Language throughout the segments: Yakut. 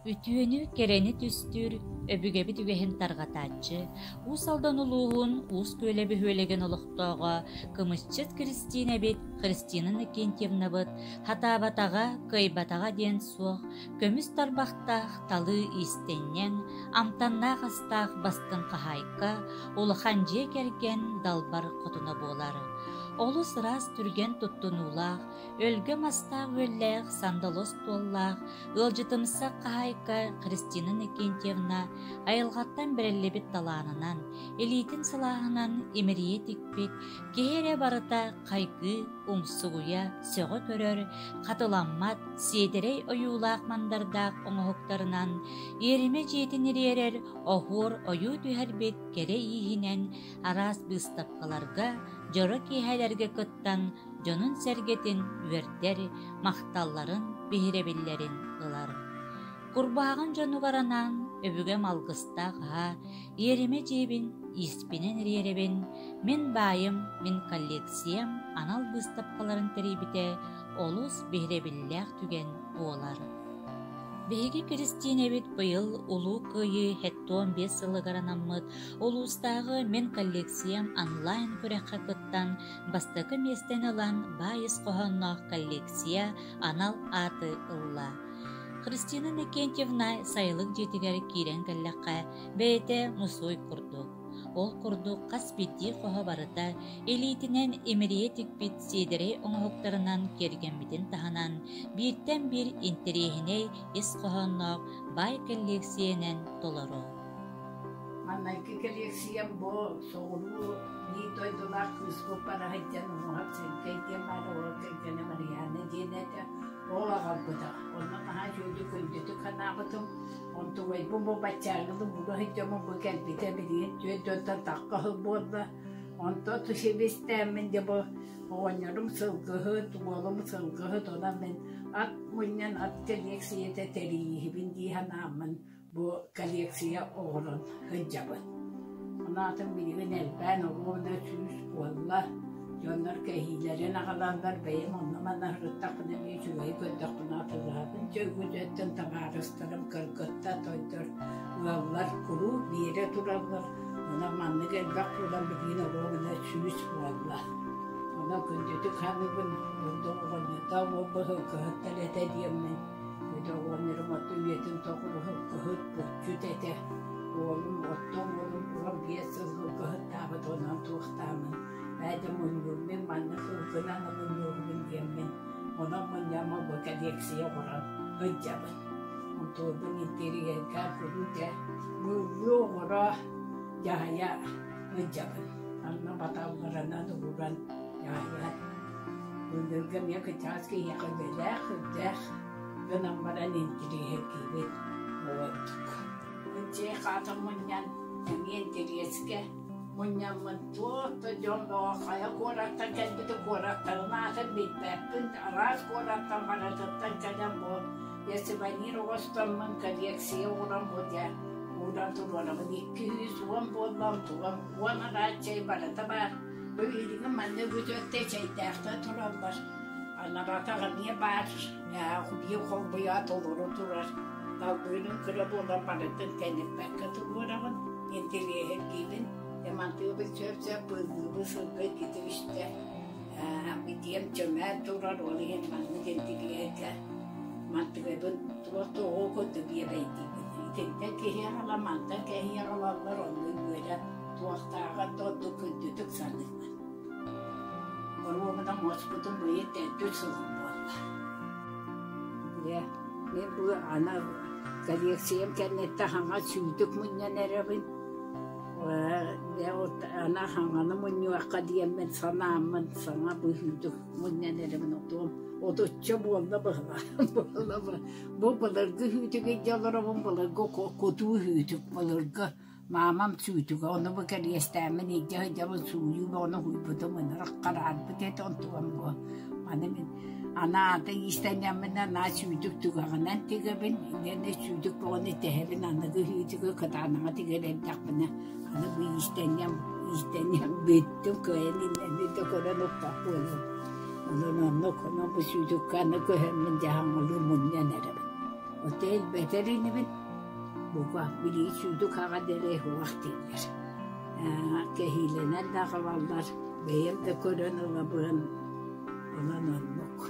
Үтүөнү, кэрэни түстүүр, өбүгэбит үгэһин тарҕатааччы, Уус Алдан улууһун Уус Күөлэ бөһүөлэгин олохтооҕо кымысчыт Кристиинэбит Христина Иннокентьевнабыт хатаабатаҕа, кыайбатаҕа диэн суох, көмүс тарбахтаах талыы иистэнньэҥ, амтаннаах астаах бастыҥ хаһаайка, улахан дьиэ кэргэн далбар хотуна буолар. Олус ыраас түргэн туттунуулаах, өлгөм астаах-үөллээх сандалы остуоллаах, ыалдьытымсах хаһаайка Христина Иннокентьевна айылҕаттан бэриллибит талаанынан, илиитин сылааһынан имэрийэ тикпит, киһи эрэ барыта хайгыы, умсугуйа, сөҕө көрөр, хатыламмат, сиэдэрэй ойуулаах-мандардаах оҥоһуктарынан иэримэ дьиэтин ириэрэр оһуор ойуу түһэрбит кэрэ ииһинэн араас быыстапкаларга, дьоро киэһэлэргэ кыттан дьонун-сэргэтин үөрдэр, махталларын, биһирэбиллэрин ылар. Курбааҕын дьонугар анаан өбүгэм алгыстаах аһа, иэримэ дьиэбин ииспинэн ириэрэбин, мин баайым, мин коллекциям анал быыстапкаларын тэрийбитэ олус биһирэбиллээх түгэн буолар. Биһиги Киристиинэбит быйыл Улуу Кыайыы 75 сылыгар анаммыт улуустааҕы Мин коллекциям онлайн күрэххэ кыттан бастакы миэстэни ылан баай ис хоһоонноох коллекция анал ааты ылла. Христина Иннокентьевна сайылык дьиэтигэр киирэн кэллэххэ, бэйэтэ мусуой курдук. Ол курдук хас биирдии хоһо барыта илиитинэн имэрийэ тикпит сиэдэрэй оҥоһуктарынан киэргэммитин таһынан, бииртэн биир интэриэһинэй ис хоһоонноох баай кэллиэксийэнэн толору. Маҥнайгы кэлиэксийэм бу соҕуруу биир дойдулаах кыыспыт бара сылдьан уҥуоҕар Сэргэй диэн баар оҕо кэргэнэ Марианна диэн этэ. Ол аҕалбыта. Онно наһаа үчүгэйдик күндүтүк санаабытым. Онтугайбын бу баччааҥҥылы була сылдьаммын бу кэлбитэ билигин түөрт дьонтон тахха сыл буолла. Онтон сибистээммин дьэ бу оҕонньорум сылгыһыт, уолум сылгыһыт, онон мин ат мунньан ат кэлиэксийэтэ тэрийииһибин дии санааммын бу коллекция оҥорон сылдьабын. Анаатын билигин элбээн оруобуна сүүс буолла. Дьоннор кэһиилэрин аҕалаллар, бэйэм онно-манна сырыттахпына эмиэ үчүгэйи көрдөхпүнэ атыылаһабын. Дьэ үгүс өттүн табаарыстарым, кыргыттар, тойдор, ыаллар куруук биэрэ тураллар. Онон маннык элбэх буолан билигин оруобуна сүүс буолла. Онон күндүтүк саныыбын, ордук оҕонньордоох уолбут сылгыһыттар этэ диэммин Оҕонньорум оту үйэтин тоҕуруһу кыһыт булчут этэ. Уолум оттон уолум 15 сыл сылгыһыттаабыт онон туохтаамын ээ да мунньууммун маннык сылгынан мунньуубун диэммин онон мунньаммын бу кэлиэксийэ оҥорон сылдьабын. Онтуорбун интэриэһиргээн куруук ээ быыллыы оҥоро дьаһайа сылдьабын. Онно баталларынан ууран дьаһайа Былыргы эмиэ кычаас киһиэхэ үлэлээх, үрдээх гынан баран интириэһиргиибит оҕордук. Дьиэ хаатын мунньан, эмиэ интэриэскэ мунньаммын туох да дьон бөҕө хайа куораттан кэлбити куораттарын аатын билбэппин, араас куораттан барытыттан кэлэн бу сувенир оҥостоммун коллекция оҥорон бу дьэ ууран туруорабын 210 буолла онтугам уон араас чэй барыта баар Билигин манна бүтүөттэ чэйдээхтэр тураллар. Анараатах эмиэ баар, биир холбуйа толору турар. Далбыырын кыра буолан барытын тэниппэккэ туруораҕын, интэриэһиргиибин. Мантыыбын сөп-сөп быыллыыбын сылга иккитэ үстэ. Итиэм чөмөөн турар, ол иһин маннык интэриэһиргэ мантыгайбын туох да оҕо курдук биэбэйдиибин. Итинтэн киһи аҕала, мантан кэһии аҕалаллар, онно үөрэ Туохтааҕар да ордук күндүтүк саныыбын. Боруобунан муоспутун быйыл төрдүс сылым буолла. Дьэ, мин бу аны коллекциям кэнниттэн хаҥа сүүтүк мунньан эрэбин. Дьэ, аны хаҥаны мунньуохха диэммин санааммын саҥа быһыытык мунньан эрэбин отуом отучча буолла быһылаах буолла бу былыргы сүүтүк илдьэ олоробун былыргы кутуу сүүтүк былыргы Маамам сүүтүгэ ону бу кэриэстээммин илдьэ сылдьабын сууйуу бөҕөнү уһуйбутум ынырык хараарбыт этэ онтугам буо аны мин анаата иистэнньэммин анаа сүүтүк түгэҕинэн тигэбин итиэннэ сүүтүк бөҕөнү тэһэбин аныгы сүүтүгү кытаанаҕа тигэр эрдэхпинэ аны бу иистэнньэм иистэнньэм бүттүм кыайан иннэни да көрөн укпат буолуом онон оннук онон бу сүүтүккэ аны көһөммүн дьаһаҥалыы мунньан эрэбин. Оттон элбэтэр инибин, бука, билии сүүтүк хаҕа дэлэй уһуох дииллэр. Кэһиилэнэн да аҕалаллар, бэйэм да көрөн ылабын, онон оннук.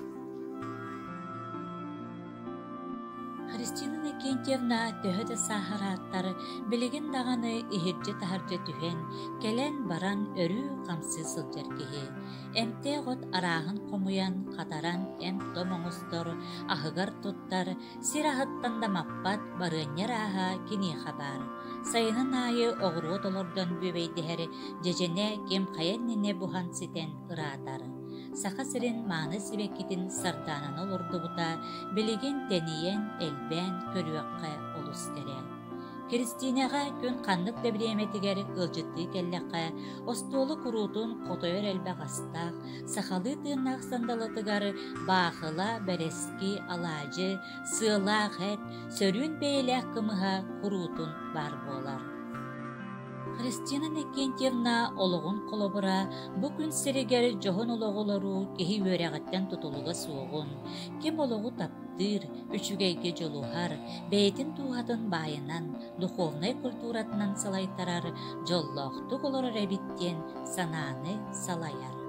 Христина Иннокентьевна төһө да сааһырааттар, билигин даҕаны иһирдьэ-таһырдьа түһэн, кэлэн-баран өрүү хамсыы сылдьар киһи. Эмтээх от арааһын хомуйан, хатаран эмп-том оҥостор, аһыгар туттар, сир аһыттан да маппат барыанньа арааһа киниэхэ баар. Сайынын аайы оҕуруот олордон бүөбэйдэһэр дьэдьэнэ ким хайа иннинэ буһан ситэн ыраатар. Саха сирин мааны сибэккитин сардаананы олордубута билигин тэнийэн, элбээн көрүөххэ олус кэрэ. Киристиинэҕэ күн ханнык да бириэмэтигэр ыалдьыттыы кэллэххэ, остуолу куруутун хотойор элбэх астаах, сахалыы тыыннаах сандалытыгар баахыла, бэрэски, алаадьы, сыалаах эт, сөрүүн бэйэлээх кымыһа куруутун баар буолар. Христина Иннокентьевна олоҕун холобура бу күн сиригэр дьоһун олоҕу олоруу киһи үөрэҕиттэн тутулуга суоҕун, ким олоҕу таптыыр, үчүгэйгэ дьулуһар, бэйэтин дууһатын баайынан, духовнай культуратынан салайтарар, дьоллоохтук олорор эбит диэн санааны салайар.